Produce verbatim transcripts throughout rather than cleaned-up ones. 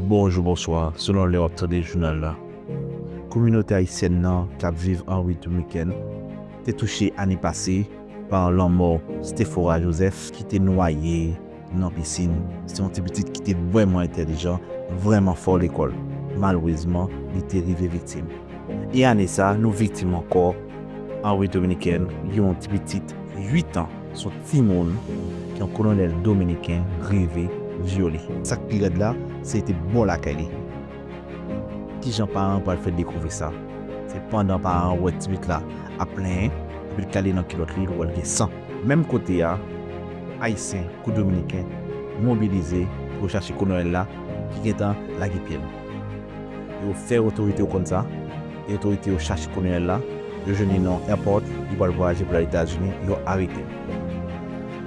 Bonjou, bonswa, selon lè w ap tande jounal la. Kominote ayisyèn nan k ap viv an Repiblik Dominikèn te touche ane pase pa lanmò Stephora Joseph ki te nwaye nan pisin. Se yon ti pitit ki te vrèman entèlijan, vrèman fò lekòl. Malerezman, li te rive viktim. E ane sa, nou viktim ankò an Repiblik Dominikèn, yon ti pitit uit an, se yon timoun ke yon kolonèl dominiken rive vyole. Sa k pi rèd la, se te bò lakay li. Kijan paran an pral fè dekouvri sa? Se pandan paran an wè ti pitit la ap plenyen, epi l kale nan kilòt li, l wè l gen san. Menm kote a, Ayisyen kou Dominiken mobilize pou yo chache kolonèl la ki gentan lage pye l. Yo fè otorite yo konn sa, e otorite yo chache kolonèl la, yo jwenn li nan airport, li pral vwayaje pou l al Etazini, yo arete l.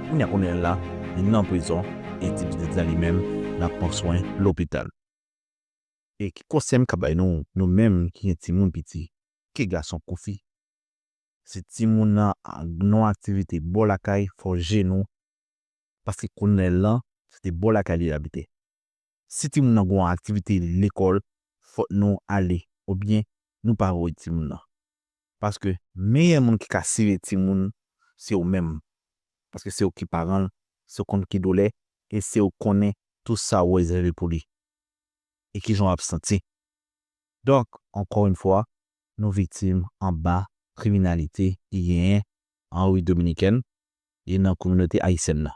Kounye a kolonèl la, li nan prizon, e ti pitit la li menm, l ap pran swen lopital. E ki konsèy m ka bay nou, nou menm ki gen timoun piti, ke gason kou fi? Si timoun nan nan aktivite bò lakay, fòje nou, paske kolonèl lan, se te bò lakay li abite. Si timoun nan gen yon aktivite lekòl, fòk nou ale, oubyen nou pa voye timoun nan. Paske meyè moun ki ka sere timoun, se ou menm. Paske se ou ki paran l, se ou konn ki doulè, e se ou konnen tout sa ou rezève pou li. E kijan w ap santi. Donk, ankò yon fwa, nou viktim anba kriminalite ki genyen an Repiblik Dominikèn e nan kominote ayisyèn nan.